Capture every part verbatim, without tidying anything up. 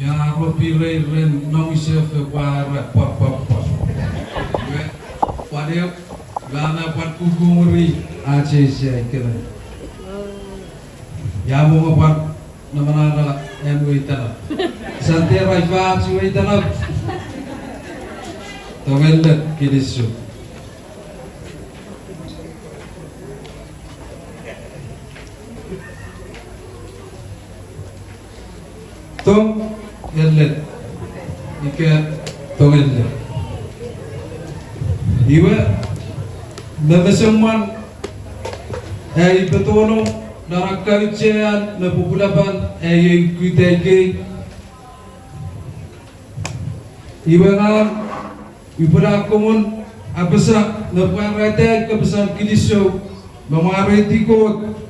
Ia ropirei ren nongisef pwara pwapwapwa. Pwan eu, ia na pwan kukumuri achesia ikena. Ia mo pwan namanana en wei tanap. Sante rai fachi wei tanap. Tongella kilisou. Tong ellet. Ika tong ellet. Iwe, me mesemwan, ai petono, nara kauchean, me populapan, ai ei kuta ikei. Iwe ngang, upwe na komun apasa, me pwarata kapasen kilisou, me mwareiti Kot.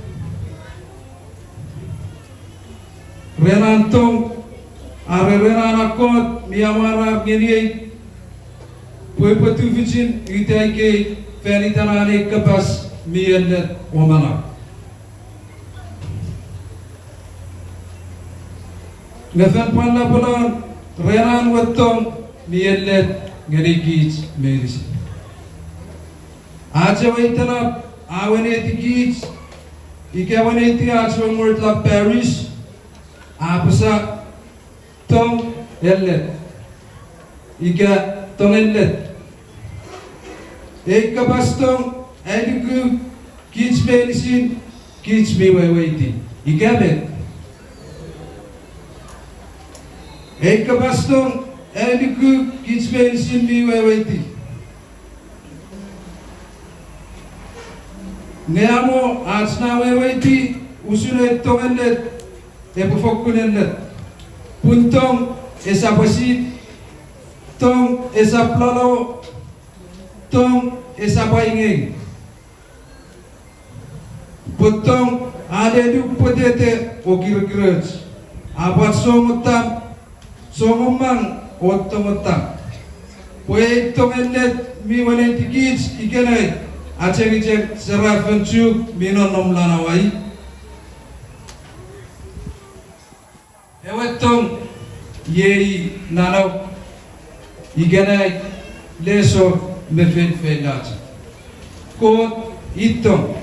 Ren an tong, are ren an akkot, mi amwarar ngeniei, pwe upwe tufichin ita ikei fan iten an ei kapas mi ennet o manau. Nge fen pwan lapalapon ren an we tong mi ennet ngeni kich meinisin. Ach ewe itenap a weneiti kich, ika weneiti ach we mwet la parish, a apasa tong ennet. Ika tong ennet. Ei kapas tong, ai nuku kich meinisin, kich mi weweiti. Ika met. Ei kapas tong, ai nuku kich meinisin mi weweiti. Nge amo ach na weweiti usun ei tong ennet, epwe fokkun ennet. Pun tong esap esit, tong esap lalo, tong esap aingeng. Pwe tong a lelu pwetete o kirikiroch, a pwan songottam, songomang o tongottam. Pwe ei tong ennet mi weneiti kich ikenai, achengicheng serafon Chuuk mi nonnom lon Hawaii. Ewe tong iei nanau ikenai, lesor me feinfeino chok. Kot i tong.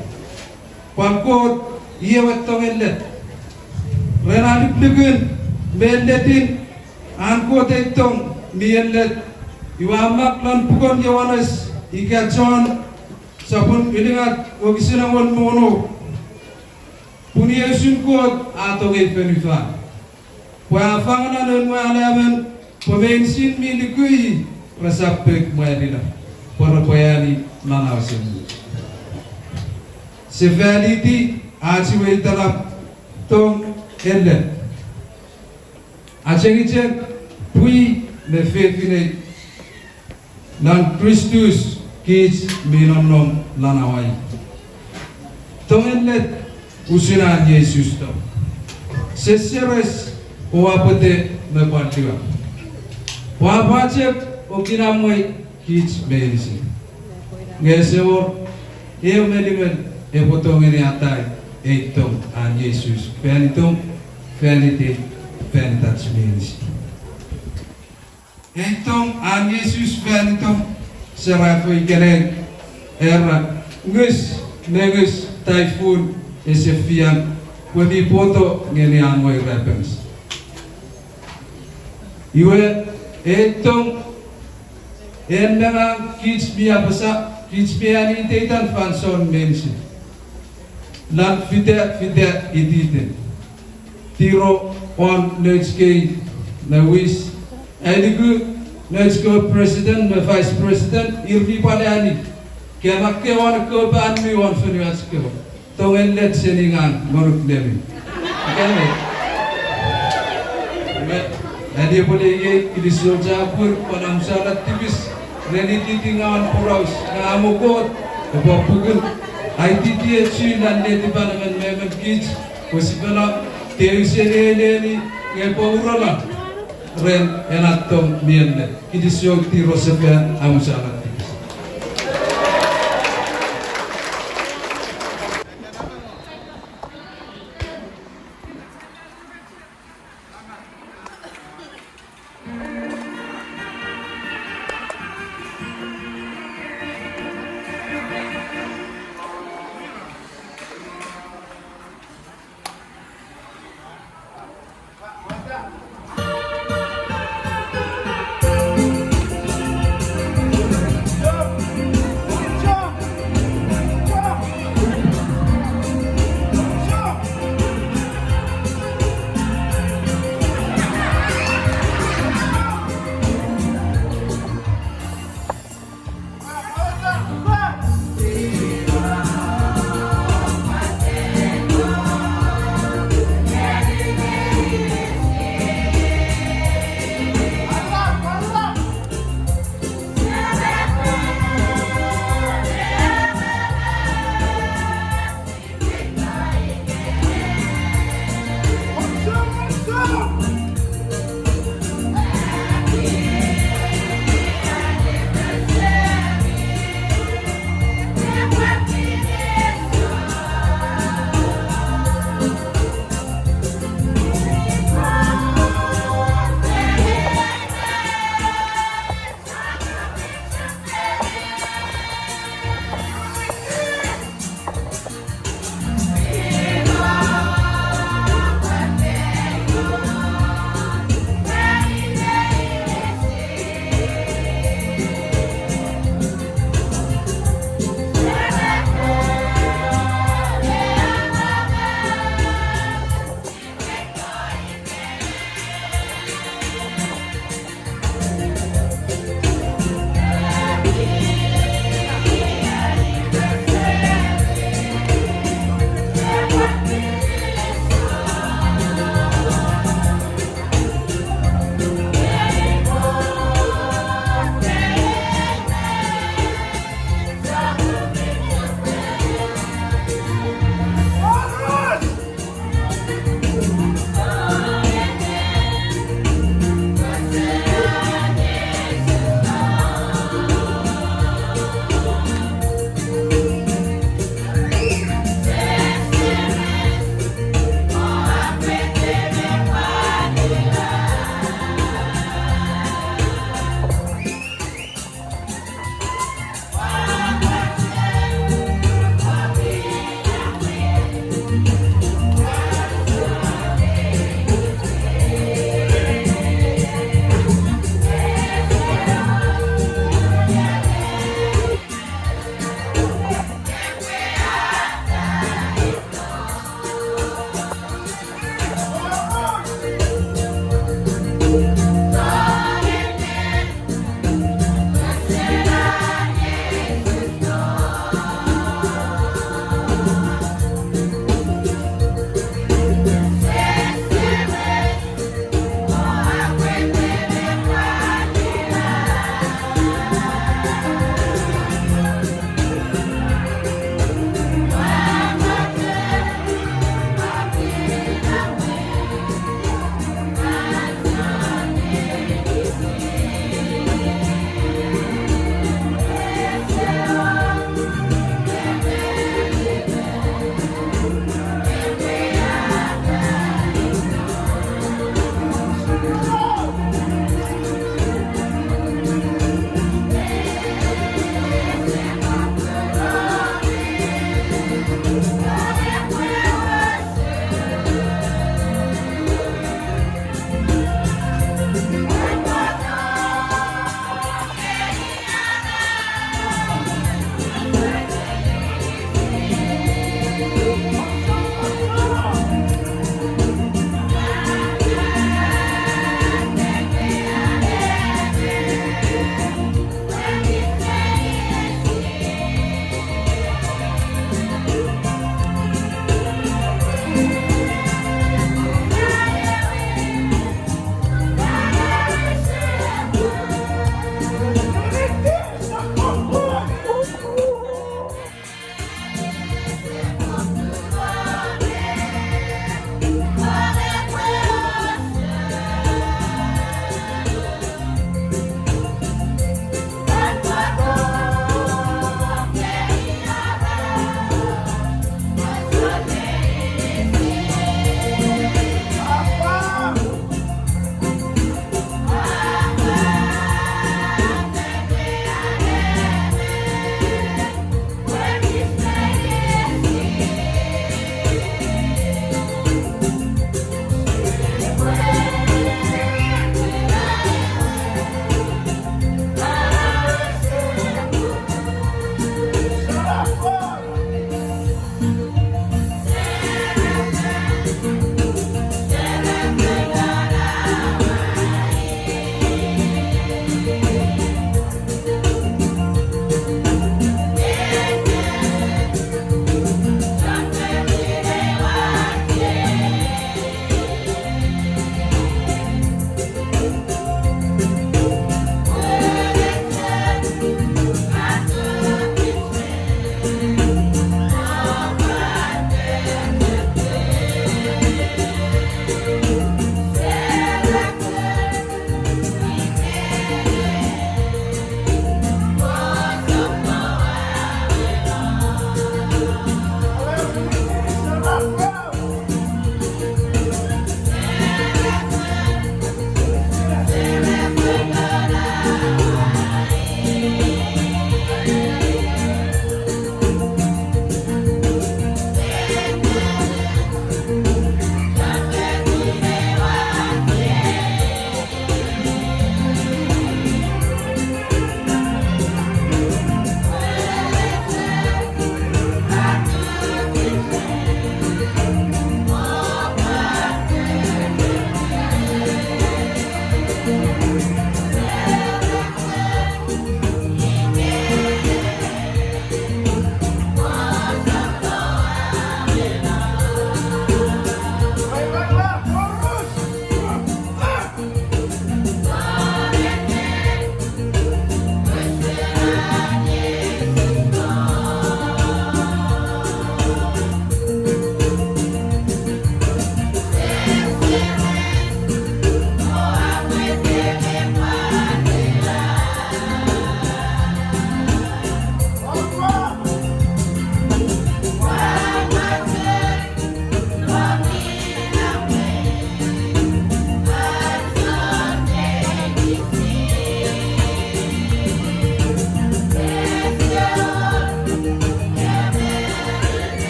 Pwan Kot i ewe tong ennet. Ren an lukun me ennetin an Kot ei tong mi ennet, iwe a mak lon puken Johannes ika John, sopun ulungat wokisin engon me wonu. Pun iei usun Kot a tongei fonufan, pwe a fangeno noun we anaemon, pwe meinisin mi nuku i resap pek mwanino, pwe repwe ani manau esemuch. Sefaniti ach we itenap tong ennet. Achengicheng pwi me fefinei non Kristus kich mi nonnom lon Hawaii. Tong ennet usun an Jesus tong. Seseres o apwete me pwan tiwa. Pwapwa chok o kinamwe kich meinisin. Nge ese wor eu me nimen epwe tongeni atai ei tong an Jesus fan itom, fan itei, fan itach meinisin. Ei tong an Jesus fan itom, serafo ikenai, era, ngus me ngus, taifun ese fian, pwe mi poto ngeni an we irapenges. Iwe, ei tong, en me ngang kich mi apasa, kich mi ani iteitan fansoun meinisin. Lon fite, fite iteitan. Tiro won nouch kei me wis, ai nuku nouch kewe president me vice president, ir mi pwal ani. Ke makkei won ekkewe pan mi won fonuach kewe. Tong ennet seni ngang ngonuk nemi. Ika met. Met. Ani epwe le iei kilisou chapur pwan amusala tipis ren ititingawen poraus nge amo Kot epwe pukun aititi echu lon netipan emon me emon kich pwe sipwe no teuseni ei neni nge epwe urola ren ena tong mi ennet. Kilisou tiro sefan, amusala tipis.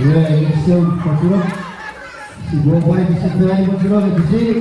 Iwe, inisou mochuno. Sipwe pwan inisou fan mochuno, inisou.